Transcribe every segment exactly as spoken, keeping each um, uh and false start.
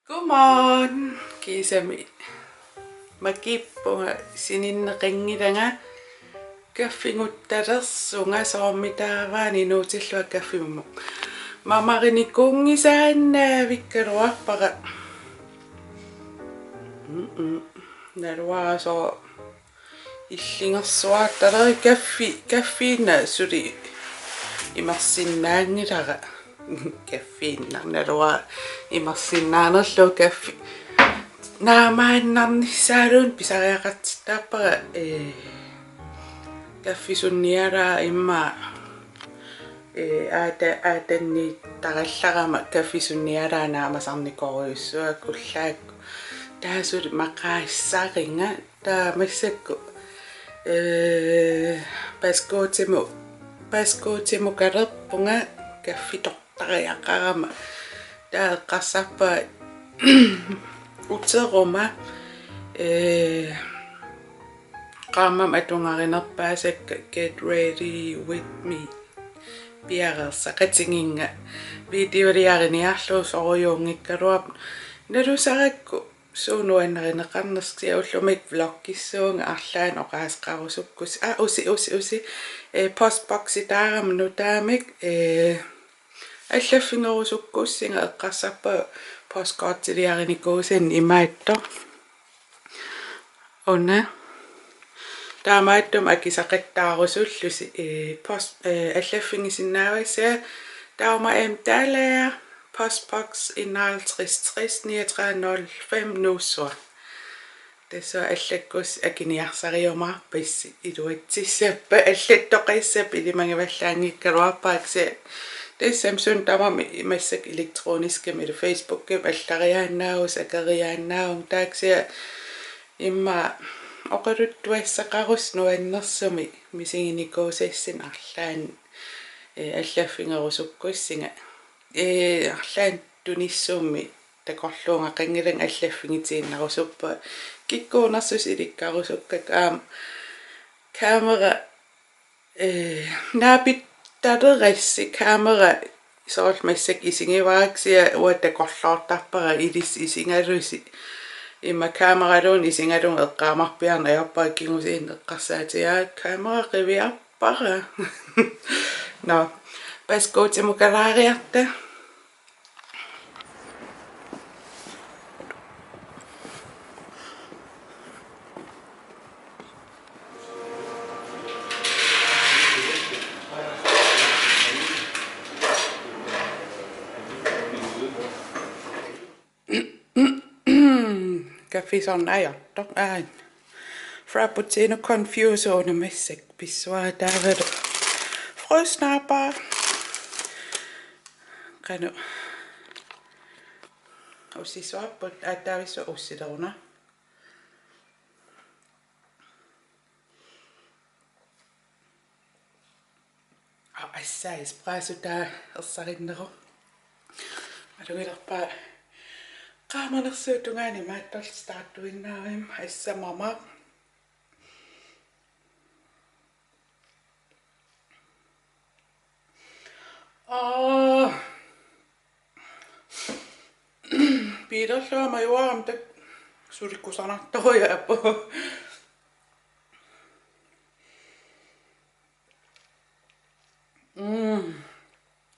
Godmorgen. Kiisami makiippunga, sininneqanngilanga, kaffiguttalersunga, soormitaavaani inuutillunga kaffimut. Mamarinikuunngisaannavikkaluarpara. Mm-mm. Naluara sooq illingersuartaleri, kaffi, kaffiinnaq suli imersinnaanngilara. Kaffiinnaq naluara imersinnaanerlugu, kaffi naamaannarnissaaluunniit pisariaqartittaappara, ee, kaffisunnialaa immaqa, ee, aata-, aatanniittarallarama kaffisunnialaa naamasarnikorujussuakka ullaakkut. Taava suli maqaassaringa. Taava massakkut, ee, Pascuutimut, Pascuutimukalerpunga kaffitortariaqarama. Taava eqqarsarpunga uteruma, ee, qaammammi atugarinerpaasakka Get Ready With Me piareersaqatiginnga, videoliariniarlugu sorujuunngikkaluarpoq. Nalusarakku suut nuannarineqarnersoq, kisianni ullumikkut vloggissuunga arlaannik oqaaseqarusukkussi. Aa, usi, usi, usi. Ee, postboksitaarama nutaamik, ee, allaffigerusukkussinga, eqqarsarpunga postkortiliarinikuusanni imaattoq. Una. Taamaattumik akisaqattaarusullusi, ee, post-, ee, allaffigisinnaavassi. Taava M. Dalager, postboks enoghalvtreds tres, niogtredive nul fem, Nuussuaq. Tassa allakkussi akiniarsariumaarpassi, iluatsissappat, allattoqassappat, ilimagivallaanngikkaluarpara, kisianni tassami suna tamarmi massakkut elektroniskamik, ilaa, Facebookimi allariaannaavusi, akeriaannaavusi, taava kisianni immaqa oqaluttuassaqarussi nuannersumik misiginikuusassinnik arlaannik, ee, allaffigerusukkussinga. Ee, arlaannik tunissummi takorluugaqanngilanga, allaffigitiinnarusuppunga. Kikkuunersusi ilikkarusukkakku aamma kamera, ee, naapittalerassi, kamera soorlu massakkut isigivara, kisianni uanga takorloortarpara ilissi isigalusi. Immaqa kameraluunniit isigalugu eqqaamarpiarneq ajorpara, kingusinnerup eqqarsaatigaa kamera qiviarpara. Nå, Pascuutimukalaariarta. Kaffi soorunami ajortoq. Aa. Frappuccino Confuso una massakkut pissavara, taavalu frøsnapper. Qanoq ussissuarput, aatsaavissuaq ussileruna. Aa, assa espresso taava ersarinneruvoq. Alugilerpaa qaamanersuup tungaani imaattorli startuinnaavimma, assa mama. Aa. Biilerlunga majuarama taakku suli kusanartorujussuupput. Mm.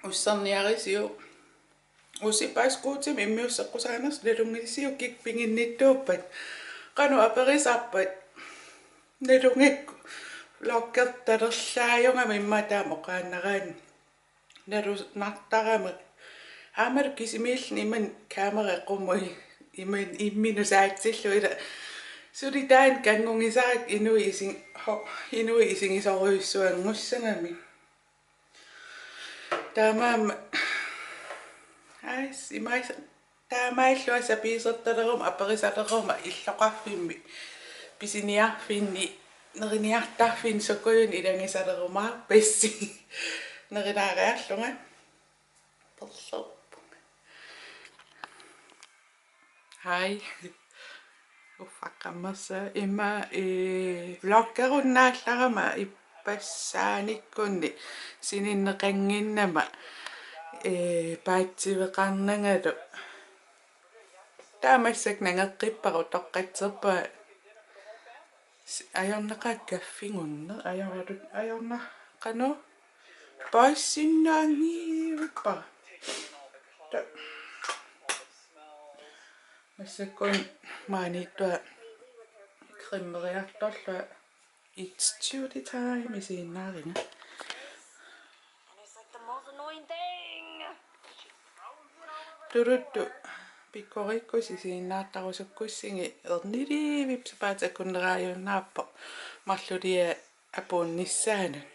Usserniarisiuk. Usi Pascuutimik immiusseqqusaanersoq nalunngilisiuk, kikkut piginnittuuppat. Qanoq aperisarpat? Nalunngikku vloggertalerlaajugama immaqa taama oqaannaraanni. Nalunartarama. Aammalu kisimiilluni imannak kamera qummut, imannak imminut saatsillugu, ilaa. Suli taanna kanngungisarakku inuit isi-, ho-, inuit isigisorujussuanngussagami. Taamaammat. Ais, imaas-, taamaallunga sapiisertaleruma, aperisaleruma illoqarfimmi, pisiniarfinni, neriniartarfinni sukujunni ilagisalerumaarpassi. Nerinaariarlunga. Perlerpunga. Hej. Uffa, qammersa. Immaqa, ee, vloggerunnaallarama ippassaanikkunni sininneqannginnama, ee, paatsiveqarnangalu. Taava massakkut nangeqqippara utoqqatserpunga. S-, ajornaqaaq kaffigunneq, ajorut, ajornaq qanoq? Paassinnaanngivippara. Ta-, massakkut maaniittunga cremeeriartorlunga It's Judy time isiginnaaringa. And it's like the most annoying thing. Turuttu pikkorikkussi isiginnaartarusukkussigit erniliivippoq, sapaatip akunnera ajunnginnaavoq marluliaq apuunnissaanut.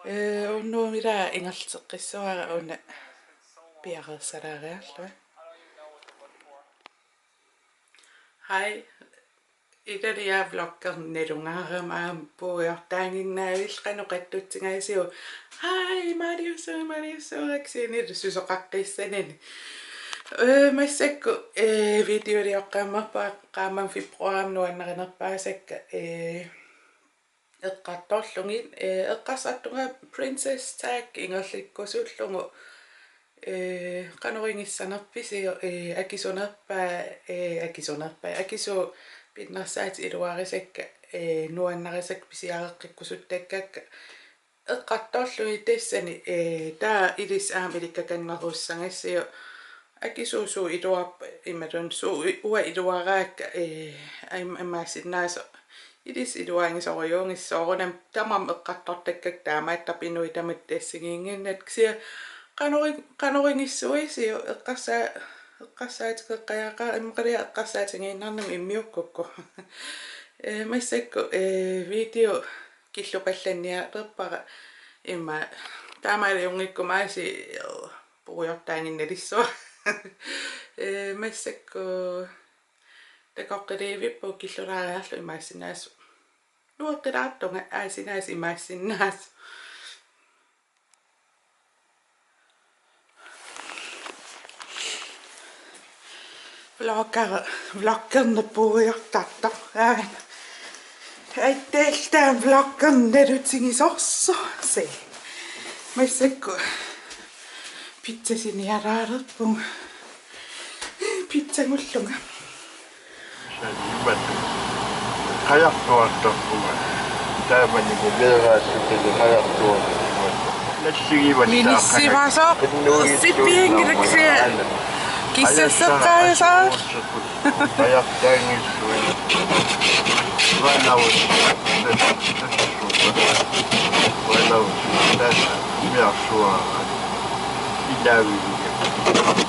Ee, unnuup ilaa ingerlateqqissuara una piareersalaariarlunga. Hej. Ilaa, vloggernerugaarama aamma puigortaaginnavillunga, qanoq qatsutsigaasiuk. Hej, imaaliussuugut, imaaliussuugut, kisianni susoqaqqissanani. Ee, massakkut, ee, videolioqqammerpunga, qaammammut februaarimi nuannarinerpaasakka, ee, eqqartorlugit, ee, eqqarsartunga Princess Tag ingerlikkusullugu, ee, qanoq igissanerpisiuk, ee, akisunerpa-, ee, akisunerpa-, akisuut pinnersaatit iluarisakka, ee, nuannarisakka pisiareqqikkusuttakkakka eqqartorlugit tassani, ee, taava ilissi aamma ilikkakannerussagassiuk akisuut suut iluarpat imaluunniit suut i-, uanga iluaraakka, ee, im-, imaassinnaasoq ilissi iluarigisorujussuugit soorunami tamarmik eqqartortakkakka taamaattarput inuit tamatta assigiinnginnatta, kisianni qanoq i-, qanoq igissuisiuk eqqarsaa-, eqqarsaatigeqqajaaqqaarama, immaqalu eqqarsaatigiinnarnimmi immiukkukku. Ee, massakkut, ee, video killupallannialerpara immaqa taamaaliunngikkumaassi puigortaaginnalissuara. Ee, massakkut takoqqiliivippugut killulaariarlugu imaassinnaavoq. Nueqqilaartunga aasinaas imaassinnaavoq. Vlogger-, vloggerneq puigortartoq. Aana. Aatsaat taanna vloggerneq nalutigisorsusi. Massakkut pizzasiniaraalerpunga. Pizzagullunga. Sanimat. Qajartuartarpunga. Taamanilu meeraallutali qajartuartarpunga. Nassigivattaaq. Minisimasoq. Sipiinngilaksia. Kissassaqajasaa. Qajartaanngilluinnarpoq. Uangalu. Uangalu. Tassa umiarsuara. Ilaavigigami.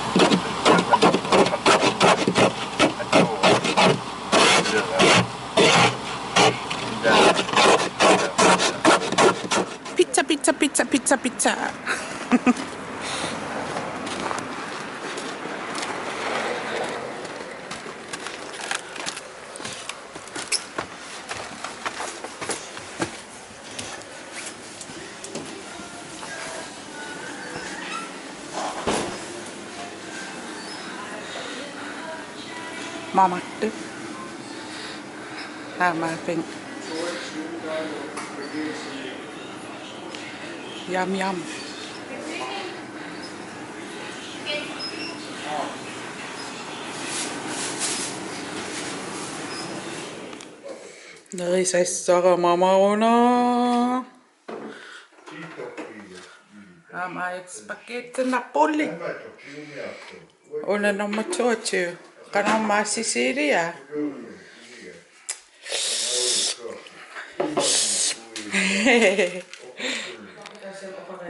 Pizza, pizza, pizza, pizza, pizza. Mamattu. Aamma ping. Yum, yum. Nerisassara mamaruna. Aamma spaghetti napoli. Una nummer toogtyve. Qanormaa Cecilia?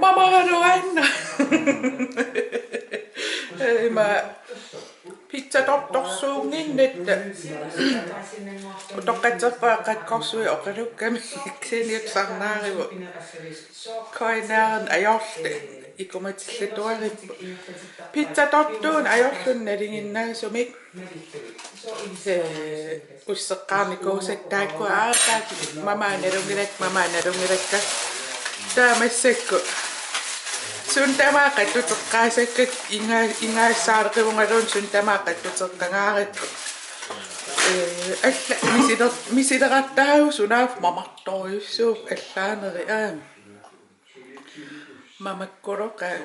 Mamaraluanna. Ima pizzatortorsuunnginnatta. Utoqqatserpunga qakkorsui oqalukkami, kisianni sarnaarivoq. Koinaan ajorluta ikumatillatuarippoq. Pizzatortuuneq ajorluni nalinginnaasumik. Ee, usseqqaarnikuusakka taakkua aataat mamaat nalunngilakka, mamaat nalunngilakka. Taava massakkut suut tamaat qatsuteqqaasakka inga-, ingaassaaleqivugaluunniit suut tamaat qatsuteqqangaarakku. Ee, alla misiler-, misilerartaagu sunaaffa mamartorujussuuvoq allaanerit aamma. Mamakkuloqaaq.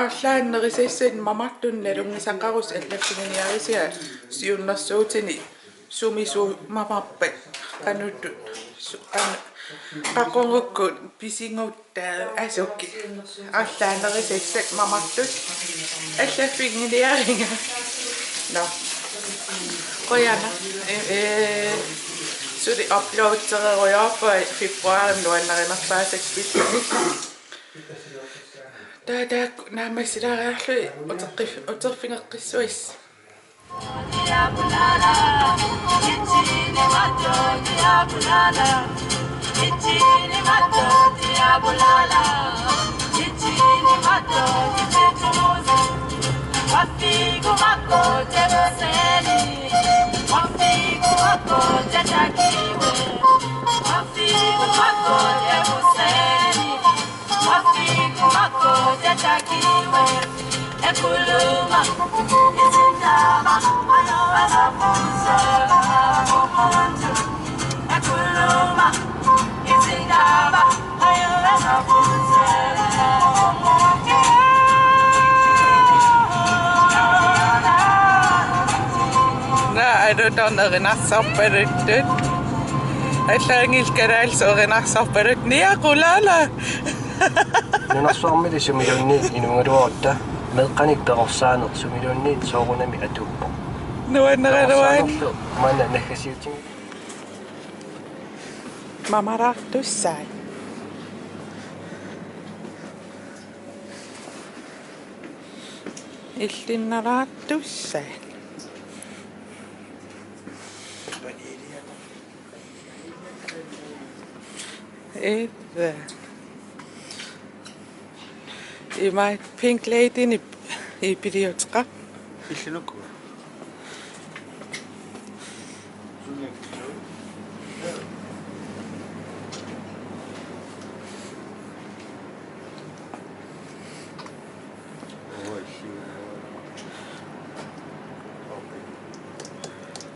Arlaannik nerisassat mamartunik nalunngisaqarusi allaffiginiarisiuk siunnersuutini sumi suut mamarpat qanuttut su-, qanu-, qaqugukku pisigutta asuki. Arlaannik nerisassat mamartut allaffiginiariga. Nå. Qujanaq. Ee, ee, suli uploadererujoorpunga februarimi nuannarinerpaasakka pillugit. Taava taakku naammassilaariarlugit uteqqif-, uterfigeqqissuassi. Naa, alutornaq erinarsorpaluttut. Allaanngilaq kalaallisut erinarsorpaluttut. Niaqulaala. Nunarsuarmilu sumiluunniit inuugaluarutta meeqqanik perorsaaneq sumiluunniit soorunami atuuppoq. Nuannaraluaat. Perorsaanerlu maanna naggasiutigigatta. Mamalaartussai. Illinnalaartussai. Eva. Ima Pink Lady-nik ipiliuteqarpoq. Illinukku.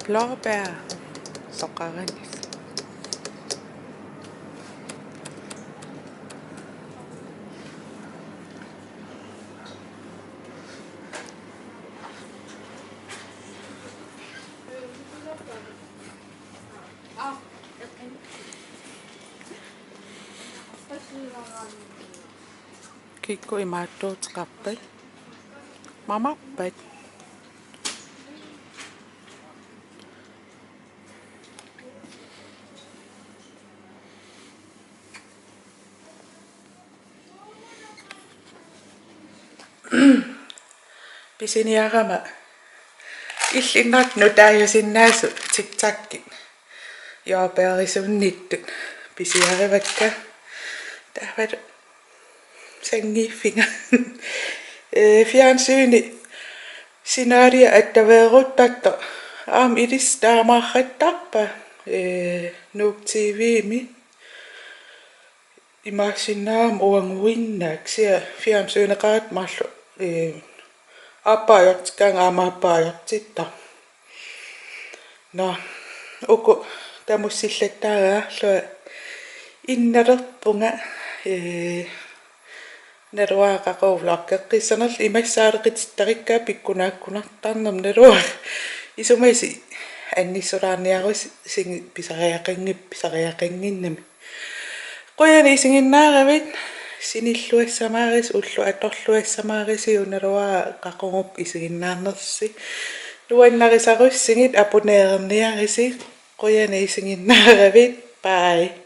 Blåbær. Soqaranis. Kikkut imaattuuteqarpat? Mamarpat? Pisiniarama illinnut nutaajusinnaasut TikTokkit jordbærisuunniittut pisiarivakka. Taavalu sanngiiffiga. Ee, fjernsyni sinaria attaveeruttartoq. Aamma ilissi taamaarrattarpa, ee, Nuuk T V-mi. Imaassinnaagama uannguinnaat kisianni fjernsyneqaratta marluk, ee, aappaa ajortikkaanga aamma aappaa ajortittarpoq. Nå, uku tamussillattaariarlunga innalerpunga, ee, naluara qaqugu vloggeqqissanerlugu imassaaleqitittarikka pikkunaakkunartarnermik naluara. Isumasut annisulaarniarusigit pisariaqanngip-, pisariaqannginnami. Qujanaq isiginnaaravit, sinilluassamaarisi, ulloq atorluassamaarisi, naluara qaqugukku isiginnaarnersi. Nuannarisarussigit, abonnererniarisi, qujanaq isiginnaaravit, bye.